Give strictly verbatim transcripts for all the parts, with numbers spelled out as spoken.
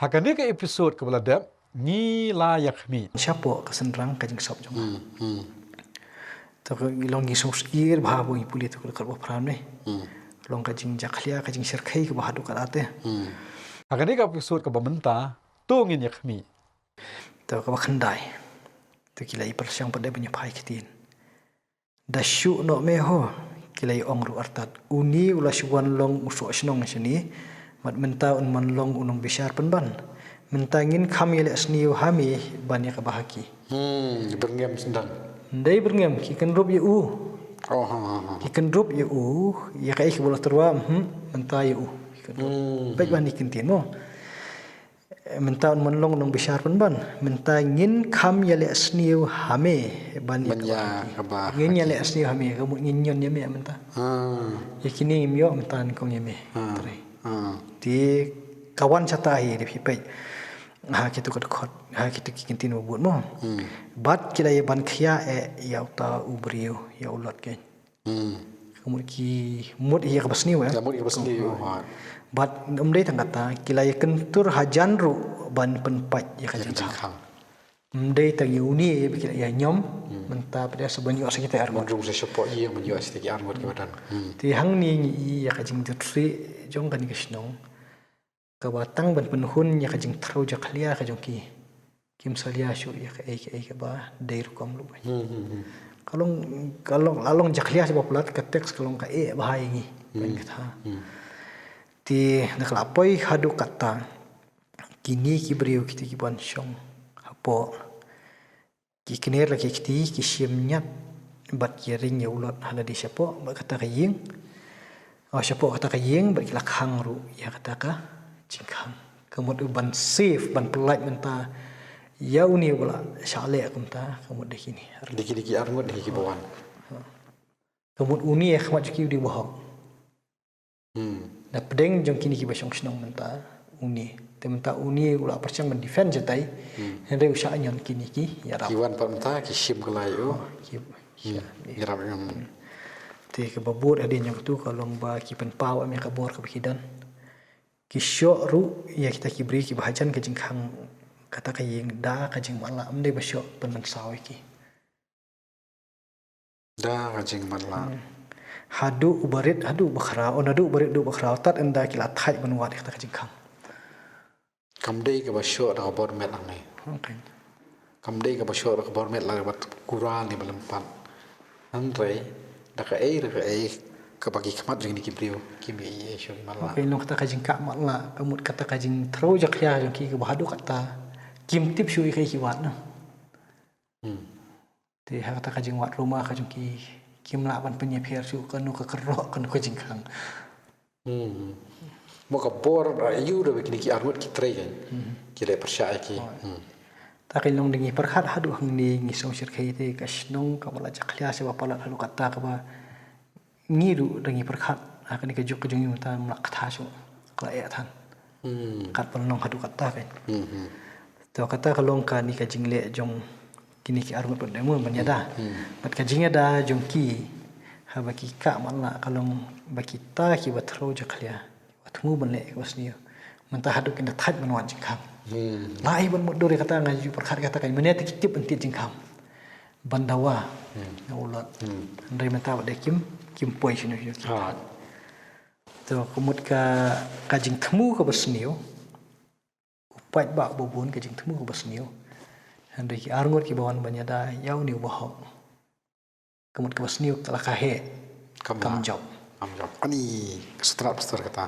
Ha kane ka episode kaba la dep, ngi la ïa khmih shapoh ka synrang ka jingsop jong nga. Hmm, hmm. To ka long ngi sngewsih bha ba ngi pule to ka dkhot ba phra ne. Hmm. Long ka jingjakhlia, ka jingshyrkhei kaba haduh katta te. Hmm. Ha kane ka episode kaba mynta, to ngin ïa khmih. To kaba khyndai. To ki la ïa pyrshang pat de ban ïa phai ktien. Da shu noh me ho, ki la ïa ong ruh artat. Uni u la shu wan long u soh shnong shane, bad mynta un man long u nongbishar pynban. Mynta ngin kham ïaleh sniew ha me ban ïa kaba ha ki. Hmm, byrngem syndang. Ndei byrngem, ki kynrup ïa u. Oh, ha, ha, ha. Ki kynrup ïa u, ïa kaei kaba la tyrwa, hmm, mynta ïa u. Ki kynrup. Hmm. Peit ban ïa ki ktien mo. Mynta un man long u nongbishar pynban. Mynta ngin kham ïaleh sniew ha me ban ïa kaba ha ki. Ngin ïaleh sniew ha me, ka mut ngin ñion ïa me mynta. Ah. Ïa kine ngim ïoh mynta nyngkong ïa me. Ah. Te ka wan shata hi, dep hi peit. Ha kito ka dkhot, ha kito ki ktien ba bud mo. Hmm. Bad ki la ïa ban khia eh ïa uta u briew, ïa u Lot kein. Hmm. Ka mut ki mut ïa kaba sniew, eh? Ïa mut ïa kaba sniew, ha. Bad ym dei tang kata, ki la ïa kyntur hajan ruh ban pynpait ïa ka jingkhang. Ym dei tang ïa une ba ki la ïa ñiom, hmm, mynta pat de sa ban ïoh sa kita ar ngut. Ban rung sa shapoh ïing, ban ïoh sa kita ki ar ngut kiba don. Hmm. Te hangne ngi i ïa ka jingjylliew jong kane ka shnong. Kaba tang ban pynhun ïa ka jingthrew jakhlia ka jong ki. Kim salia shuh ïa kaei kaei kaba dei rukom luwai. Hmm, hmm, hmm. Ka long, ka long, la long jakhlia sha ba palat ka teks ka long kaei ba ha ïa ngi. Hmm. Ban kata. Hmm. Te na ka la poi haduh katta. Kine ki briew kita ki ban shong hapoh. Ki kner la ki kti, ki shim ñiat, bad ki ring ïa u Lot ha lade shapoh, bad kata ka ïing. Oh, shapoh kata ka ïing, bad ki la khang ruh ïa kata ka jingkhang. Ka mut u ban save, ban pyllait mynta ïa une uba la shah leh kumta, ka mut da kine. Da kine ki ar ngut da kiba wan. Ka mut une ha khmat jong ki u dei u bahok. Hmm. Na pdeng jong kine kiba shong shnong mynta, une. Te mynta une u la pyrshang ban defend shatai. Hmm. Hynrei u shah ñion kine ki ïarap. Ki wan pat mynta ki shim kylla ïa u. Oh, ki, hmm, ïarap ïa u. Te kaba bud hadien jong katu ka long ba ki pynpaw ïa ka bor kaba ki don. Ki shoh ruh ïa kita ki briew kiba hajan ka jingkhang kata ka ïing da ka jingmatlah, ym dei ba shoh pynmynsaw ïa ki. Da ka jingmatlah. Hmm. Haduh u barit, haduh u bakhraw, oh, haduh u barit, haduh u bakhraw, tad ynda ki la thait ban wad ïa kata ka jingkhang. Kam dei kaba shoh da ka bor met nangne. Okay. Kam dei kaba shoh da ka bor met la kaba kural ne ba lympat. Hynrei da kaei, da kaei kaba ki khmat jong kine ki briew kim ïohi shuh ki matlah. Okay, long kata ka jingkah matlah, ka mut kata ka jingthrew jakhlia jong ki kaba haduh katta kim tip shuh ïa kaei ki wad na. Hmm. Te ha kata ka jingwad ruma ka jong ki, kim lah ban pynïapher shuh kano ka kyrroh kano ka jingkhang. Hmm. Mo ka bor, ah, ïa u da ba kine ki ar ngut ki trei kan. Hmm. Ki leh pyrshah ïa ki. Oh. Hmm. Ta ka long da ngi pyrkhat haduh hangne ngi sngewsih kaei te ka shnong kaba la jakhlia sha ba palat haduh katta kaba ngi ruh da ngi pyrkhat, ha kane ka juk ka jong ngi mynta ym lah kata shuh, ka la eh than. Hmm. Kat ba long haduh katta kan. Hmm, hmm. To kata ka long kane ka jingleh jong kine ki ar ngut pat de mo ban ïada. Hmm, hmm. Bad ka jingïada jong ki, haba ki kah matlah ka long ba kita kiba threw jakhlia. Wat thmu ban leh kaba sniew. Mynta haduh kin da thait ban wad jingkhang. Hmm. La ai ban mutdur ïa kata, nga ju pyrkhat kata ka, mynne te ki tip ban tied jingkhang. Ban dawa. Hmm. Na u Lot. Hmm. Hynrei mynta wat de kim, kim poi shano shano. Ha. To ka mut ka, ka jingthmu kaba sniew. U paidbah uba bun ka jingthmu kaba sniew. Hynrei ki ar ngut kiba wan ban ïada ïa une u bahok. Ka mut kaba sniew ka la ka heh. Kam jop. Kam jop. Ani ka sutrat pastor kata.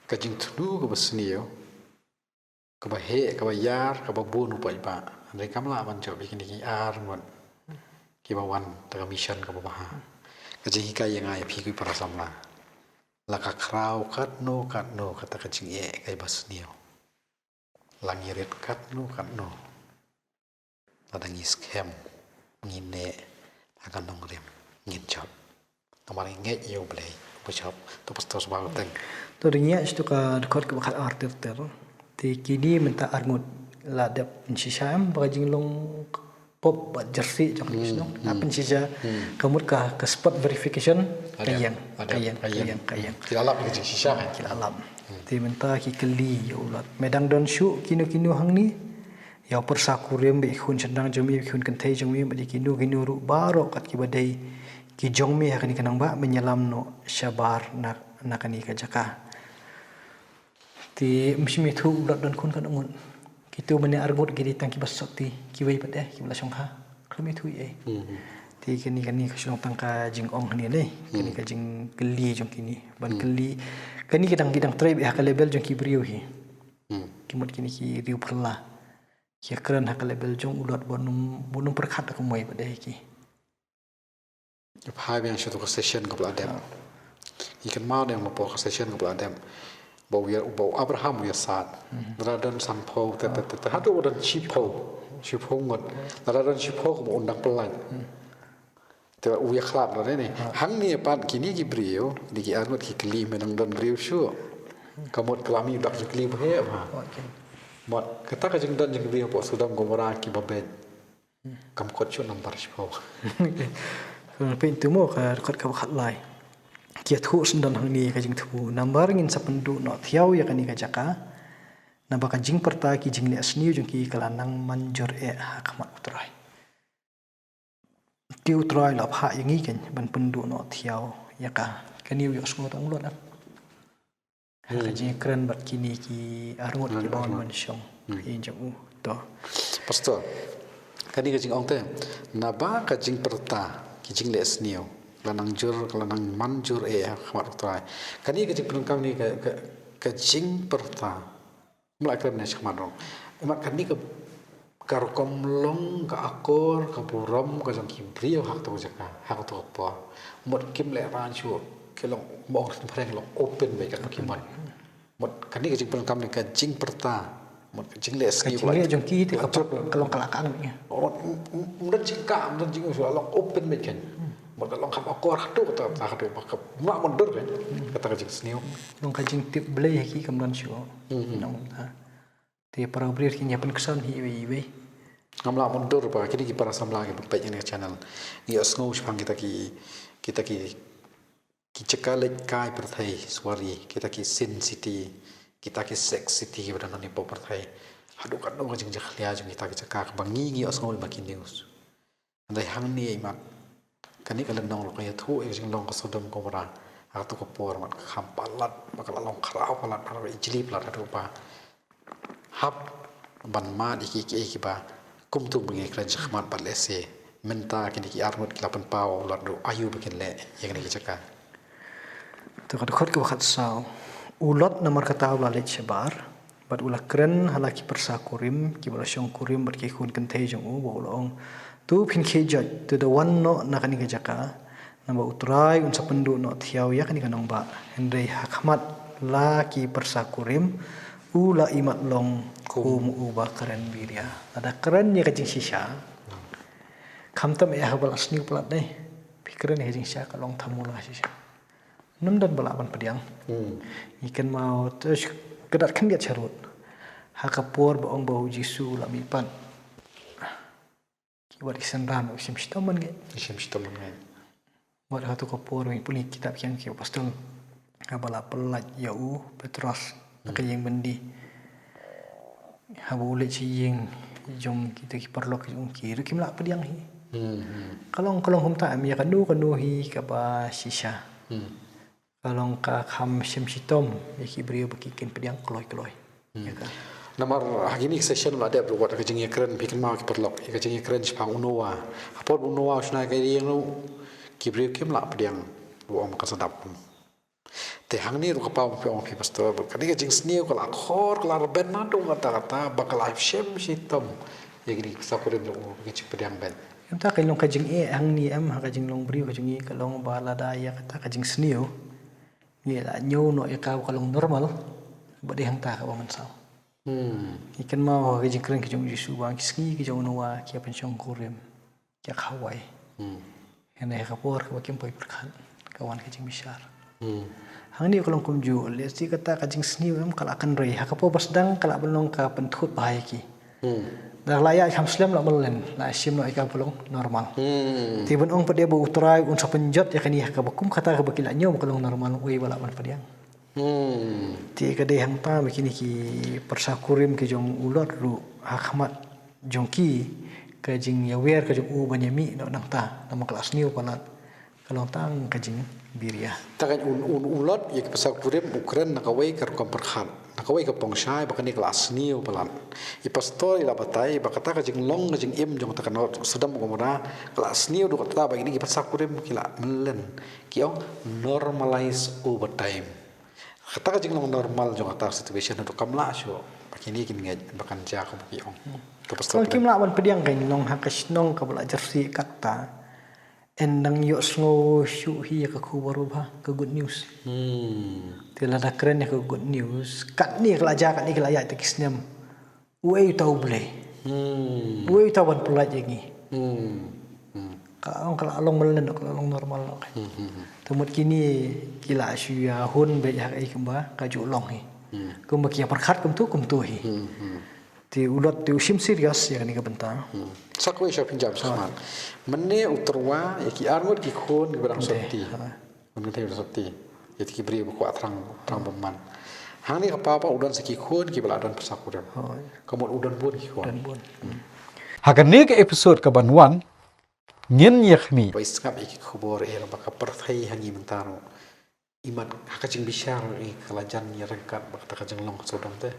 Ka jingthmu kaba sniew. Kaba heh, kaba ïar, kaba bun u paidbah. Hynrei kam lah ban jop ïa kine ki ar ngut. Kiba wan da ka mission kaba bha. Ka jinghikai ïa nga ïa phi ki para samla. La ka khraw katno katno kata ka jingeh kaba sniew. La ngi rit katno katno. Lada ngi skhem, ngi neh ha ka nongrim, ngin jop. Namar ngi ngeit ïa U Blei uba jop. To pastor sngewbha kyrteng. To dang ïa shu ka dkhot kaba khat ar ter ter. Te kine mynta ar ngut la dep pynshisha em ba ka jinglong pop bad jersey jong ki shnong. Hapdeng shisha ka mut ka, ka spot verification ka ïeng, ka ïeng, ka ïeng, ka ïeng. Ki la lap ka jingshisha. Ki la lap. Te mynta ki kylli ïa u Lot, me dang don shuh kino kino hangne? Ïa u pyrsa kurim bad ki khun shynrang jong me, ki khun kynthei jong me, bad ïa kino kino ruh baroh kat kiba dei ki jong me ha kane ka nongbah, men ïalam noh shabar na, na kane ka jaka. Te ym shym ïathuh u Lot don khun katno ngut. Kito mane arngut ki dei tang kiba sopti, kiwei pat eh kiba la shongkha. Khlem ïathuh ei. Te kane, kane ka shu long tang ka jingong hangne ne. Kane ka jingkylli jong kine. Ban kylli. Kane ki dang, ki dang trei beit ha ka level jong ki briew hi. Ki mut kine ki riew pyrla. Ki kren ha ka level jong u Lot, bun ym, bun ym pyrkhat da kumwei pat eh ki. Phai biang sha tu ka session kaba la dep. Ngi kynmaw ne mo, ka session kaba la dep. Ba u ïa, ba u Abraham u ïasad. Lada don sanphew, te, te, te, te, haduh ba don shiphew. Shiphew ngut. Lada don shiphew kumba un dang pyllait. Te u ïakhlad lada ne. Hangne pat kine ki briew, kine ki arngut ki kylli, me dang don briew shuh? Ka mut ka la mih bak ki kylli ba heh bha. Mut kata ka jingdon jong ki briew hapoh Sodom Gomorrah kiba beit. Kam kot shuh nambar shiphew. Pyntu mo ka kot kaba khatlai. Ki ïathuh syndon hangne ka jingthmu, namar ngin sa pynduh noh thiaw ïa kane ka jaka. Naba ka jingpyrta ki jingleh sniew jong ki ka la nang manjur eh ha khmat U Trai. Te U Trai la phah ïa ngi kein ban pynduh noh thiaw ïa ka. Kane u ïohsngew tang u Lot. Ha ka jingkren bad kine ki arngut kiba wan ban shong ïing jong u. To. Pastor, kane ka jingong te, naba ka jingpyrta ki jingleh sniew la nang jur, la nang manjur eh ha khmat U Trai. Kane ka jingpyndonkam ne ka, ka, ka jingpyrta. Mla kren ne shakhmat ruh. Imat kane ka, ka rukom long ka akor, ka burom ka jong ki briew ha kato ka jaka, ha kato ka por. Mut kim leh rang shuh, ki long, mong phreng long open beit ka ki mon. Mut kane ka jingpyndonkam ne ka jingpyrta. Mut ka jingleh sniew ka jingleh jong ki te ka long ka la kang ne. Mut, mut, mut jingkah, mut jingusur long open beit kan. Mut ka long kham akor haduh kata, haduh ba ka mut dur kan. Kata ka jingsniew. Long ka jingtip Blei ha ki kam don shuh. Nong ta. Te para briew kin ïa pynksan hi iwei iwei. Ngam lah mutdur ba kine ki para samla kiba peit ïa kane ka channel. Ngi ïohsngew shaphang kita ki, kita ki, ki jaka leit kai pyrthei suwari, kita ki sin city, kita ki sex city kiba don hangne hapoh pyrthei. Haduh katno ka jingjakhlia jong kita ki jaka kaba ngi ngi ïohsngew lyngba ki news. Hynrei hangne imat kane ka lynnong ruh ka ïathuh ïa ka jinglong ka Sodom Gomorrah. Ha kato ka por mat ka kham palat, ba ka la long khraw palat, ba ka la ijli palat haduh ba hap ban mad ïa kiei kiei kiba kumtu ba ngi kren shakhmat bad lehse mynta kine ki arngut ki la pynpaw ïa u Lot ruh aïu ba kin leh ïa kine ki jaka. Te ka dkhot kaba khatsaw. U Lot namar kata u la leit shabar bad u la kren ha la ki pyrsa kurim kiba la shong kurim bad ki khun kynthei jong u, bad u la ong, to phin khie joit, to da wan noh na kane ka jaka, naba U Trai un sa pynduh noh thiaw ïa kane ka nongbah. Hynrei ha khmat la ki pyrsa kurim u la imat long kum uba kren biria. Lada kren ïa ka jingshisha, khamtam eh haba la sniew palat dei. Phi kren ïa ka jingshisha ka long thamula shisha. Ym don ba lah ban pdiang. Ngi kynmaw te ka dei khyndiat sharud. Ha ka por ba ong ba U Jisu u la mihpat, ki wat ki synran ki shim shitom ban ngeit. Ki shim shitom ban ngeit. Wat ha kato ka por ba ngi pule kitab Kiang ki Apostol, haba la pyllait ïa u Petros na ka ïing byndi. Haba u leit sha ïing jong kita ki paralok jong u, ki ruh kim lah pdiang hi. Ka long, ka long kumta, em, ïa kano kano hi kaba shisha. Ka long ka kham shim shitom ïa ki briew ba ki kin pdiang kloi kloi. Ïa ka. Namar ha kine ki session la dep ruh wat ka jingïakren, phi kynmaw ki paralok, ïa ka jingïakren shaphang u Noah. Ha por u Noah u shna ïa ka ïing ruh, ki briew kim lah pdiang, u ong ba kan sa dap. Te hangne ruh ka paw, phi ong phi pastor, ba kane ka jingsniew ka la khor, ka la rben naduh katta katta, ba ka la shim shitom ïa kine ki pyrsa kurim jong u ba ki jingpdiang beit. Em, ta ka long ka jingeh hangne, em, ha ka jinglong briew ka jong ngi, ka long ba lada ïa kata ka jingsniew ngi la ñiew noh ïa ka ba ka long normal, ba dei hangta kaba mynsaw. Ngi kynmaw ka jingkren ka jong U Jisu ba ki sngi ka jong u Noah ki ïa pynshong kurim, ki ïa khawai. Hynrei ha ka por kaba kim poi pyrkhat ka wan ka jingbishar. Hangne ka long kumjuh, lehse kata ka jingsniew, em, ka la kynrei, ha ka por ba sdang ka la ban long ka pynthut bha ïa ki. Da la ïaid kham slem la mlien, la shim noh ïa kaba long normal. Hmm. Te ban ong pat de ba U Trai un sa pynjot ïa kane ha kaba kum kata kaba ki la ñiew ba ka long normal, uei ba lah ban pdiang. Hmm. Te ka dei hangta ba kine ki pyrsa kurim ki jong u Lot ruh ha khmat jong ki, ka jingïawer ka jong u ban ïamih noh nangta, namar ka la sniew palat. Ka long tang ka jingbiria. Te kan un, un, u Lot ïa ki pyrsa kurim u kren na kawei ka rukom pyrkhat, na kawei ka pongshai ba kane ka la sniew palat. I pastor i la batai ba kata ka jinglong ka jingim jong kata ka Sodom Gomorrah ka la sniew duh kata ba kine ki pyrsa kurim ki la mlien. Ki ong normalize over time. Kata ka jinglong normal jong kata ka situation haduh kam lah shuh ba kine kin ngeit ba kan jia kum ki ong. Ka pastor. Ki kim lah ban pdiang, kan long ha ka shnong kaba la jyrsieh katta. Yn dang ïohsngew shuh hi ïa ka khubor babha, ka good news. Hmm. Te lada kren ïa ka good news, katne ka la jia, katne ka la ïaid te ki snem. Uei uta U Blei? Hmm. Uei uta ban pynlait ïa ngi? Hmm. Hmm. Ka ong ka la long mlien, ka la long normal. Hmm, hmm, hmm. Te mut kine ki la shu ïa hun beit ha kaei kumba ka ju long hi. Hmm. Kumba ki ïa pyrkhat kumto kumto hi. Hmm, hmm. Te u Lot te u shim serious ïa kane ka bynta. Hmm. Sa kawei sha pynjam sa khmat. Mynne u tyrwa ïa ki arngut ki khun kiba dang sopti. Ha. Mynne te u dang sopti. Ïa ki briew ba kwah thrang, thrang bymman. Hangne ka paw pat u don sa ki khun kiba la don pyrsa kurim. Hooid. Ka mut u don bun ki khun. Don bun. Hmm. Ha kane ka episode kaban wan ngin ïa khmih. Ba i sngap ïa ki khubor eh ba ka pyrthei ha ngi mynta ruh. Imat ha ka jingbishar ïa ka la jan ïa ryngkat bad kata ka jinglong ka Sodom te.